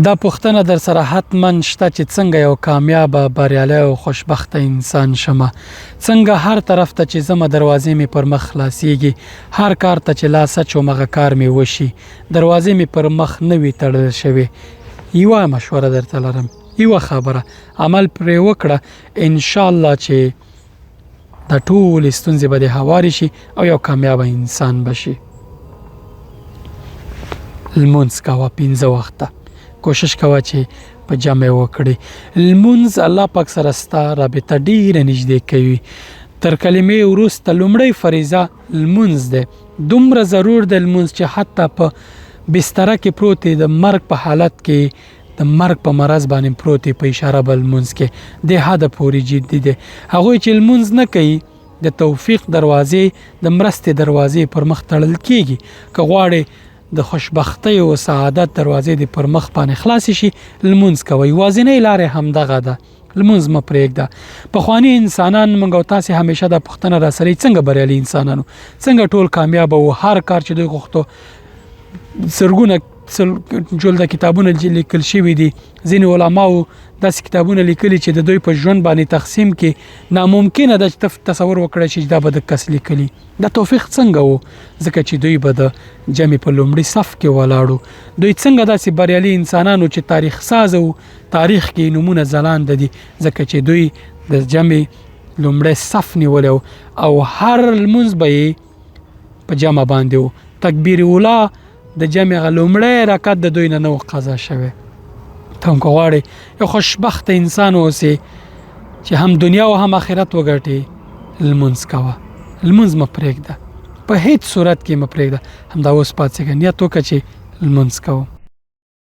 دا پوښتنه در سره حتما شته چې څنګه یو کامیابه، بریالی او خوشبخته انسان شمه؟ څنګه هر طرف ته چې ځمه دروازې مې پر مخ خلاصیږي، هر کار ته چې لاس اچوم هغه کار مې وشي، دروازې مې پر مخ نه وي تړل شوې. یوه مشوره درته لرم، یوه خبره عمل پرې وکړه، ان شاء الله چې دا ټولې ستونزې به دې هوارې شي او یو کامیابه انسان به شي. لمونځ کوه پنځه وخته، کوشش کوه چې په جمع وکړي. لمونځ الله پاک سره ستا رابطه ډیره نږدې کوي. تر کلمې وروسته لومړی فریضه لمونځ دی. دومره ضرور دی لمونځ چې حتی په بستره کې پروت د مرګ په حالت کې، د مرګ په مرض باندې پروت په اشاره به لمونځ کې د حد پورې جدي دی. هغوی چې لمونځ نه کوي د توفیق دروازې، د مرستې دروازې پر مخ تړل کیږي. که غواړې د خوشبختۍ او سعادت دروازې د پر مخ باندې خلاصې شي، لمونځ کوئ. یوازینۍ لاره همدغه ده، لمونځ مه پرېږده. پخواني انسانان، موږ او تاسې همیشه دا پوښتنه را سره، څنګه بریالي انسانانو، څنګه ټول کامیاب وو، هر کار چې دوی غوښتو، زرګونه جلده کتابونه لیکل شوي دي. ځینې علماو داسې کتابونه لیکلي چې د دوی په ژوند باندې تقسیم کې ناممکنه ده چې تصور وکړی شي چې دا به د کس لیکلي. دا توفیق څنګه وو؟ ځکه چې دوی به د جمع په لومړي صف کې ولاړو. دوی څنګه داسې بریالي انسانانو چې تاریخ ساز وو، تاریخ کې نمونه ځلانده دي؟ ځکه چې دوی د جمع لومړی صف نیولی او هر لمونځ به یې په جمع باندې وو. تکبیر اولا د جمع هغه لومړی رکعت د دوی نه نه قضا شوی. ته هم که غواړې یو خوشبخته انسان اوسې چې هم دنیا او هم آخرت وګټې، لمونځ کوه، لمونځ مه پرېږده، په هیڅ صورت کې مه پرېږده. همدا اوس پاڅېږه، نیت وکړه چې لمونځ کوم.